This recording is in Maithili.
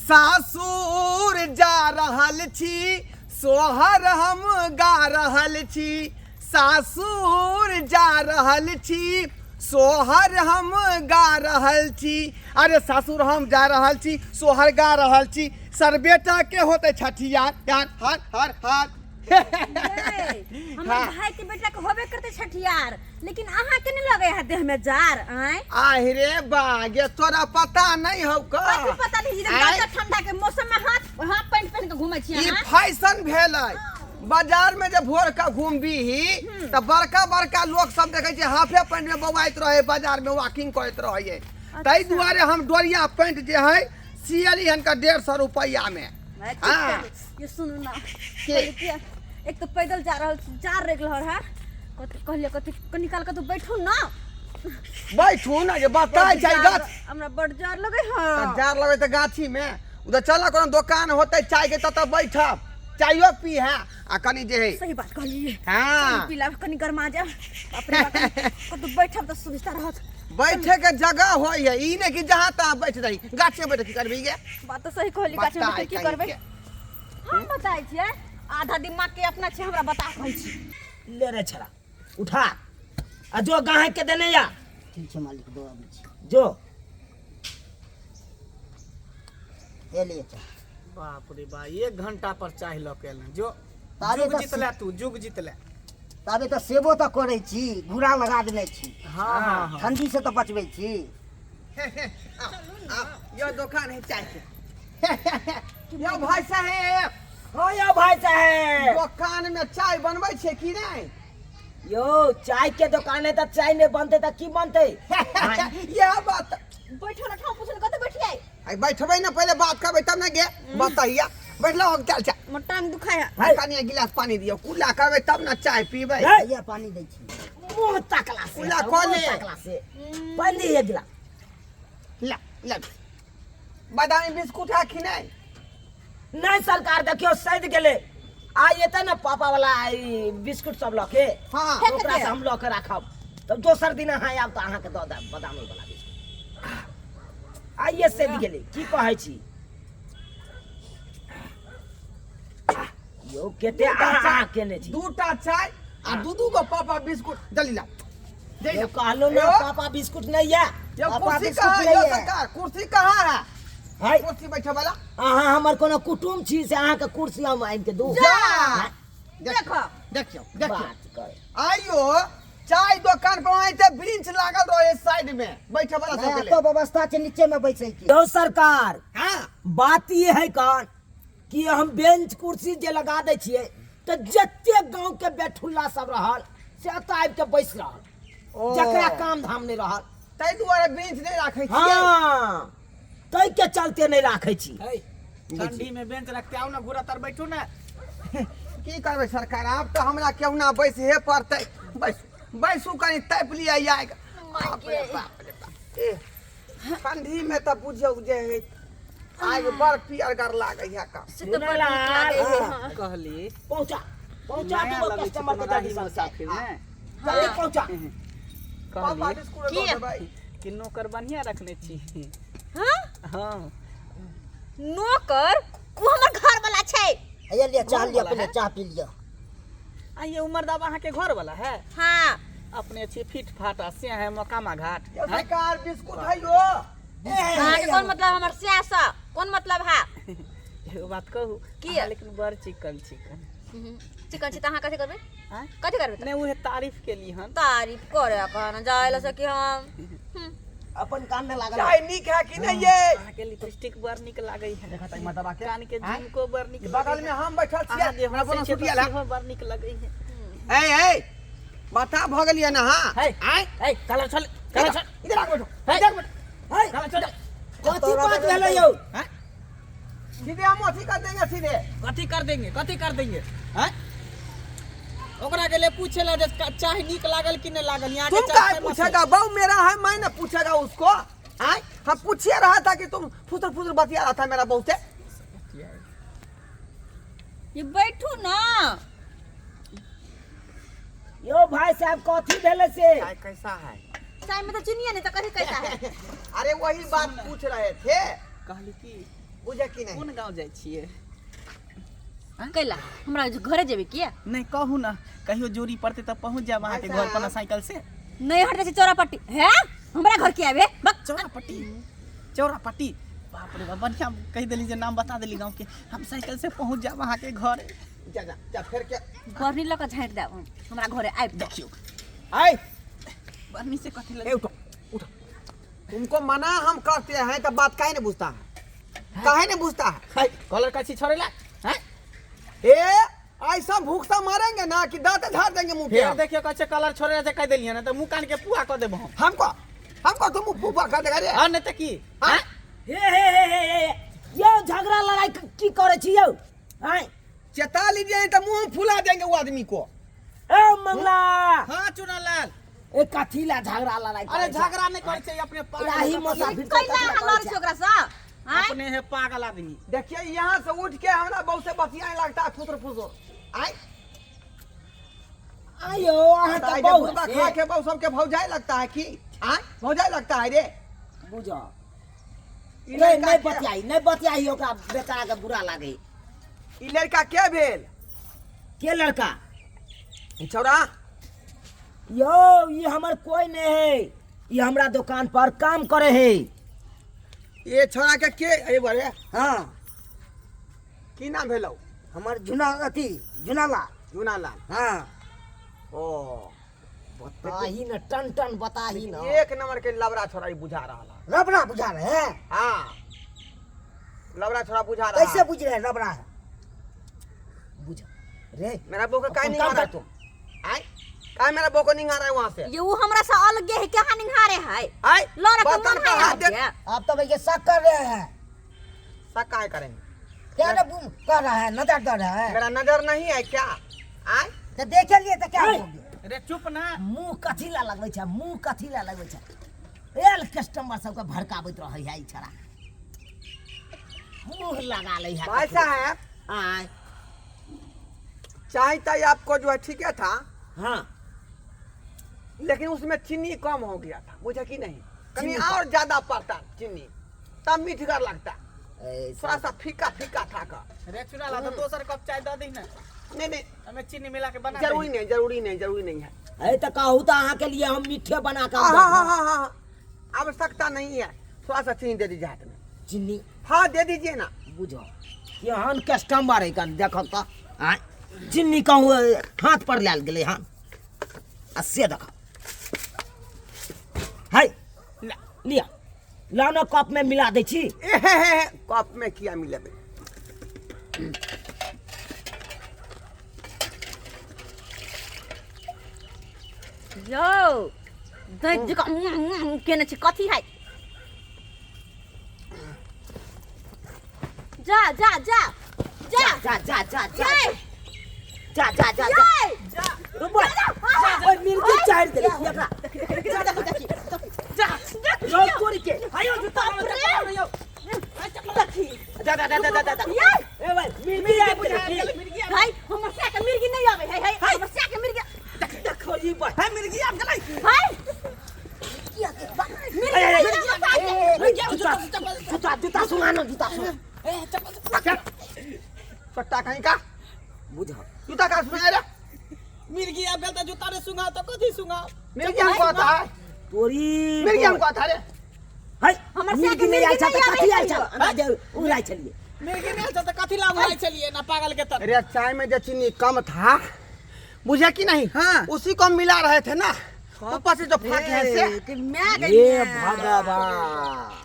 सासुर जा रहल छी सोहर हम गा रहल छी सासुर जा रहल छी सोहर हम गा रहल छी अरे सासुर हम जा रहल छी सोहर गा रहल छी सर बेटा के होते छठियार यार हर हर हर ये, हमर भाई के बेटा के होबे करते छठियार लेकिन अहाँ के नहीं लगे है देह में जार आय आहि रे बा गे तोरा पता नहीं हौ का कथी पता नहीं एकदम आँय? गाजर ठंडा के मौसम में हाथ हाथ पैंट पहन के घूमे छी ई अहाँ फैशन भेलै बाजार में जे भोर के घूमबीही तऽ बड़का बड़का लोक सब देखै छै हाफे पैंट में बौआइत रहे बाजार में वॉकिंग करैत रहै ताहि दुआरे हम डोरिया पैंट जे है सियली हन का 150 रुपैआ में मैं ठीक हाँ। करू। ये सुनू ना के? कहलियै कि एक तो पैदल जा रहल छी जार रेगल है कथी कहलियै कथी कनी काल कतौ बैठू ना बैठू ना जे बताइ छै बड्ड गाछ जार- हमरा बड जार लगे है तऽ जार लगै तऽ गाछी में उधर चल कोनो दोकान होतै चाय के ततऽ बैठब चायो पी है आ कनी जे है सही बात कहलियै हाँ पीला कनी गरमा जाए बाप रे बाप कतौ बैठब तऽ सुविधा रहत बैठे के जगह होय है ई नहीं कि जहाँ तहाँ बैठ रही गाछे बैठ की करबी गे बात तऽ सही कहली गाछ में बताइ बैठ के की कहीं करबै के। हम बताइ छियै आधा दिमाग के अपना छै हमरा बता कहै छी ले रे छड़ा उठा आ जो गाहक के देने या ठीक छै मालिक दऽ अबै छी जो हे लिए चाय बाप रे बा एक घंटा पर चाय लऽ के एलन जो ताबे जुग तऽ जीतले तू जुग जीतले ताबे तऽ सेबो तऽ करै छी घूरा लगा देने छी हाँ हाँ हाँ ठंडी से तऽ बचबै छी आओ, यो दुकान है चाय के यो भाई साहेब हाँ यो भाई साहेब दुकान में चाय बनबै छै कि नहीं यो चाय के दुकान है तऽ चाय नहीं बनते तऽ की बनते यह बात बैठो ना ठाव पूछल कतऽ बैठियै आई बैठबै ना पहिले बात करबै तब ना गे बतैया बैठलो हम चल चल मोर टांग दुखाय है है। कनी एक गिलास पानी दियौ कुल्ला करबै तब ना चाय पीबै है। भैया पानी दै छी मुंह तकला से कुला मुंह कऽ ले। तकला से पानी दिए गिलास ला ला बादामी बिस्कुट है कि नहीं नहीं सरकार देखियो सैद गेलै आ एतै ने पापा वाला ई बिस्कुट सब लऽ के हाँ फेंक ओकरा से दिअ। हम लऽ के राखब तब दोसर दिन अहाँ आयब तऽ अहाँके दऽ देब बादामी वाला बिस्कुट आइए सैद गेलै की कहै छी यौ कते अहाँ केने छी दूटा चाय आ दू दू गो पापा बिस्कुट जल्दी ला जल्दी यौ ला। कहलहुँ ने यौ। पापा बिस्कुट नहीं यऽ यौ पापा कुर्सी बिस्कुट कहाँ है नहीं यौ है। सरकार कुर्सी कहाँ है है कुर्सी बैठे वाला अहाँ हमर कोनो कुटुम छी से अहाँके कुर्सी हम आनि के दू जा देखो देखियौ देखियौ बात करे आइयो चाय दुकान पर आइते ब्रिंच लागल रहे साइड में बैठे वाला सब के तो व्यवस्था छै नीचे में बैसै के यौ सरकार हां बात ई है कन कि हम बेंच कुर्सी जे लगा दै छियै तऽ जते गांव के बेठुल्ला सब रहल से एतऽ आबि के बैस रहल ओ। जकरा काम धाम नहि रहल ताहि दुआरे बेंच नहि राखै छियै हाँ ताहि के चलते नहि राखै छी है ठंडी में बेंच रखते आओ ना घूरा तर बैठू ना की करबै सरकार आब तऽ हमरा केहुना बैसहे पड़तै बैसू बैसू कनि तापि लिअ आइ बाप रे बाप रे बाप ए ठंडी में तऽ बुझियौ जे है आगि बड़ पियरगर लागै है का से तऽ बड़ नीक लागै है हाँ। कहली पहुँचा पहुँचा नया दू लगै छै कस्टमर कोनो के राही जल्दी से मुसाफिर ने जल्दी पहुँचा पापा कहली बिस्कुट की? दऽ देबै कि नौकर बढ़िया रखने छी हाँ हाँ नौकर ओ हमर घर वाला छै हैया लिअ चाह लिअ वाला पहिले है? चाह पी लिअ आ ये उमर दाब अहाँके घर वाला है हाँ अपने छी फिट फाट आ से है मोकामा घाट यौ हैं? सरकार बिस्कुट है यो अहाँके कोन मतलब हमर स्यासँ कोन मतलब है एगो बात कहू की? अहाँ लेकिन बड़ चिकन चिकन चिकन छी तऽ अहाँ कथी करबै आँय? कथी करबै तऽ? नहि उहे तारीफ केली हन तारीफ करे कहना जाय लए सकी हम अपन कान में लागल चाय नीक है कि नहीं ये अहाँके लिपस्टिक बड़ नीक लागै है देखा तई मर्दबा के कान के आँय? झुमको बड़ नीक बगल में हम बैठल छियै अहाँ जे हमरा हँसै कोनो छियै तऽ सुतियल है सेहो बड़ नीक लगै है ए ए बता भऽ गेलियै ना हां है। आय ए कलर छल कलर छल इधर आके बैठो है। इधर बैठो है कलर छल कथी बात भेलै यौ हैं? सीधे हम अथी कर देंगे सीधे कथी कर देंगे कथी कर देंगे हैं ओकरा गेले पूछे ला जे चाय नीक लागल कि नहीं लागल यहाँ के तुम चाय काहे फेमस है। पूछेगा बहु मेरा है मैं ना पूछेगा उसको आय हम पूछिए रहा था कि तुम फुसर फुसर बतिया रहा था मेरा बहू से ये बैठू ना यौ भाई साहब कथी भेलै से चाय कैसा है चाय में तो चीनी नहीं तो कथी कैसा है अरे वही बात पूछ रहे थे कहली कि बुझे कि नहीं कोन गाँव जाइ छियै कैला हमरा घरे जेबे किया नहीं कहू ना कहियो जोरी पड़ते तऽ पहुँच जायब अहाँके घर पर ना साइकिल से नहीं हटते छै चौरापट्टी है हमरा घर के आबे बक चौरापट्टी चौरापट्टी बाप रे बाप बढ़िया कहि देली जे नाम बता देली गाँव के हम साइकिल से पहुँच जायब अहाँके घर जा जा जा फिर के बरनी लऽ कऽ झाँटि देब हम हमरा घरे आबि देखियौ आय बरनी से कथी ए लगे उठो उठो तुमको मना हम करते हैं तो बात काहे नहीं बुझता है काहे नहीं बुझता है है कॉलर कछी छोड़ेला हैं ए ऐसा भूख सा मारेंगे ना कि दांत झाड़ देंगे मुंह पे फेर हम। देखियो कछे कलर छोड़ेला से कहि देलियै ना तऽ मुँह कान के पुआ कऽ देब हम हमको हमको तुम मुंह फूफा कर देगा रे आ नहि तऽ की हाँ? हे हे हे हे हे यौ झगड़ा लड़ाई की करै छी यौ आँय चेता लीजिए नहीं तो मुंह फुला देंगे वो आदमी को ए मंगला हाँ चुना लाल ए कथी ला झगड़ा लड़ाई अरे करै छै? झगड़ा नहीं करै छै अपने पागल राही मुसाफिर कैला अहाँ लड़ै छी ओकरा सँ आँय अपने है पागल आदमी देखिए यहाँ से उठ के हमरा बहू से बतियाने लगता है फुसुर फुसुर आय आयो अहाँ तो तऽ बहु बुढ़बा खा के बहू सबके भौजाई लगता है की आय भौजाई लगता है रे बुझ ई नहीं लड़का नहीं के- बतियाई नहीं बतियाई ओकरा बेचारा के बुरा लागे ई लड़का के भेल के लड़का ई छौड़ा यो ये हमर कोई नहीं है ये हमरा दुकान पर काम करे है ये छौड़ा के के ए बरे हाँ की नाम भेलौ हमर जुना अथी जुनाला जूनालाल हाँ ओ बताही न टन टन बताही न एक नंबर के लबड़ा छोड़ा ई बुझा रहा है रबड़ा बुझा रहे हैं हाँ लबड़ा छोड़ा बुझा रहा कैसे है। बुझ रहे हैं रबड़ा है बुझ रे मेरा बहू के काहे अपन नहीं काम आ रहा कर। तुम आय काहे मेरा बहू को नहीं आ रहा है वहां से ये उ हमरा से अलगे है कहाँ निहारे है आय लड़े के बर्तन मन पर है हाथ दे आप तो भैया शक कर रहे हैं शक काहे करेंगे क्या ना बूम कर रहा है नजर दे रहा है मेरा नजर नहीं है क्या आय तो देखे लिए तो क्या हो गया रे चुप ना मुंह कथी ला लगबै छै मुंह कथी ला लगबै छै एल कस्टमर सबके भड़काबैत रहै है ई छड़ा मुंह लगा लै है भाई साहब आय चाय ताई आपको जो है ठीक है था हाँ लेकिन उसमें चीनी कम हो गया था बुझा कि नहीं कहीं चीनी कम। और ज्यादा पड़ता चीनी तब मीठगर लगता ए, थोड़ा सा फीका फीका था का रे चुना ला तो दोसर कप चाय दऽ दही ना नहीं नहीं हमें चीनी मिला के बना जरूरी नहीं जरूरी नहीं जरूरी नहीं है ए तऽ कहू तऽ अहाँके लिए हम मीठे बना कऽ हाँ हाँ हाँ हाँ हाँ आवश्यकता नहीं है थोड़ा सा चीनी दे दीजिए हाथ में चीनी हाँ दे दीजिए ना बुझो केहन कस्टमर है कन देखब तऽ आँय चीनी कहूँ हाथ पर लायल गेलै हन आ से देख है लिअ लाउ ने कप में मिला दै छी ए हे हे हे, कप में किया मिलेबे यौ दैत जकाँ केने छी कथी है जा जा जा जा जा जा जा जा ये जा जा जा जा ये जा ओए मिर्गी चाट देले एकरा जा रौ तोरी के आयो जूता रे। देखी जा जा जा जा जा जा ये ए भाई मिर्गी आबि गेलै की? भाई हमर से के मिर्गी नहीं आवे है है हमर से के मिर्गी देखो ई बा है मिर्गी आबि गेलै भाई ए, ए, मिर्गी ए, जूता जूता जूता सुना ना जूता सुना सट्टा कहीं का बुझ जूता का सुना रे मिर्गी आबि गेल तऽ जूता रे सुंघाओ तऽ कथी सुंघाओ मिर्गी हमको आता है तोरी मिर्गी हमको आता है रे है हमर मिर्गी से नहि मिर्गी आयल छल नहि तऽ कथी आबै आयल छल अंदाजे उड़ाइ छलियै मिर्गी नहि आयल छल तऽ कथी ला उड़ाइ छलियै ना पागल के तर अरे चाय में जो चीनी कम था बुझे कि नहीं हाँ। उसी को हम मिला रहे थे ना ऊपर से जो फाके है से मैं हे भगवान